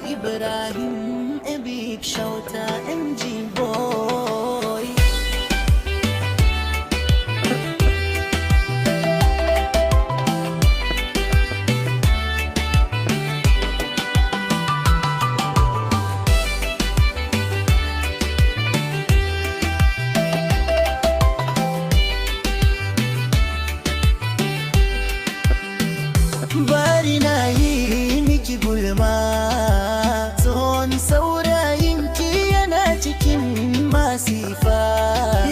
Ibrahim Ebib Shauta MG Boy. Bari na yi miki gulma, tsohon saurayinki yana cikin masifa.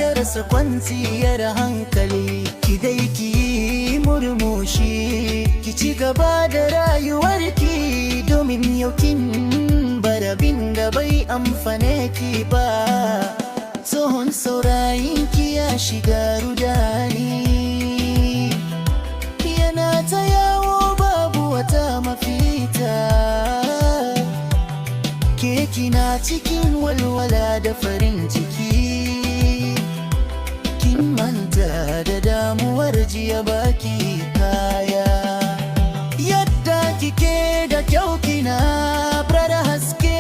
Ya rasa kwanciyar hankali, ki dai ki yi murmushi, ki ci gaba da rayuwarki, domin yau kin bar abin da bai amfane ki ba. Tsohon saurayinki ya shiga rudani, yana ta yawo babu wata mafita. Ke kina cikin walwala da farin ciki, kin manta da damuwar jiya baki kaya. Yadda kike da kyau, kina da haske,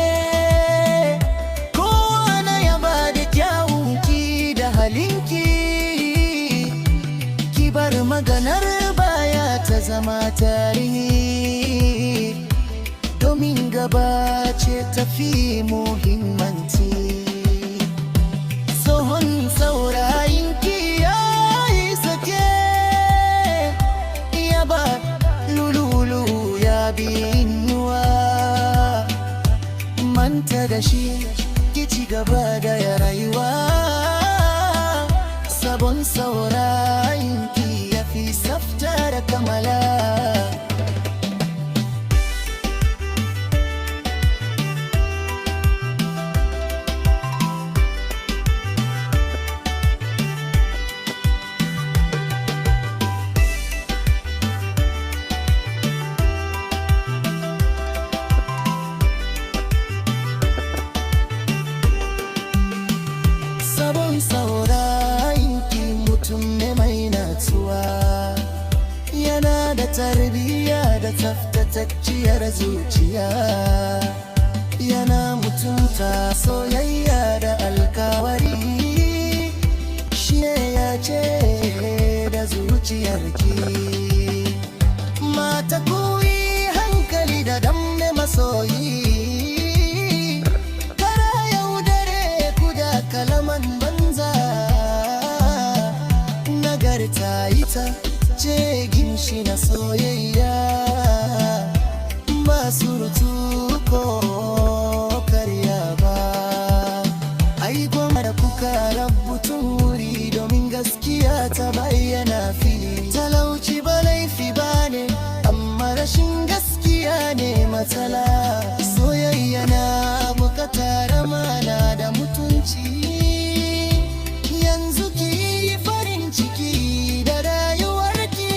kowa na yaba da kyawunki da halinki. Ki bar maganar baya ta zama tarihi, domin gaba ce tafi muhimmanci. Tsohon saurayinki ya yi sake, ya ba lululu ya bi inuwa. Manta da shi, ki ci gaba da rayuwa. Sabon saurayinki ya fi tsafta da kamala. Sabon saurayinki mutum ne mai natsuwa, yana da tarbiyya da tsaftatacciyar zuciya, yana mutunta soyayya da alkawari. Shi ne ya ce da zuciyarki. Mata, ku yi hankali da damne masoyi, kara yaudare ku da kalaman banza. Nagarta ita ce ginshiki na soyayya, ba surutu ko karya ba. Ai goma da kuka rabu tun wuri, domin gaskiya ta bayyana fili. Talauci ba laifi ba ne, amma rashin gaskiya ne matsala. Soyayya na bukatar amana da mutunci. Yanzu ki yi farin ciki da rayuwarki,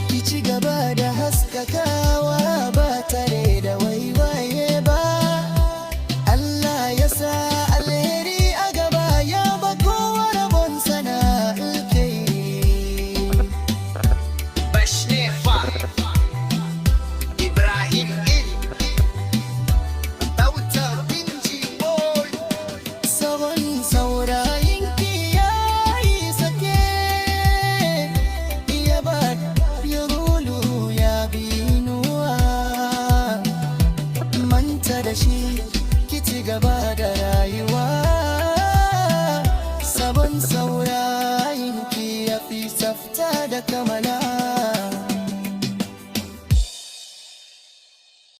ki ci gaba da haskakawa ba tare da waiwaye ba. Allah ya sa alheri a gaba, ya ba kowa rabon sana alkhairi. Bashnefa Ibrahim Il Bauta Binji Boy. Sabon saurayinki ya yi sake, ya ba ya rulu ya binuwa. Manta da shi, ki ci gaba da rayuwa. Sabon saurayinki ya fi tsafta da kamala.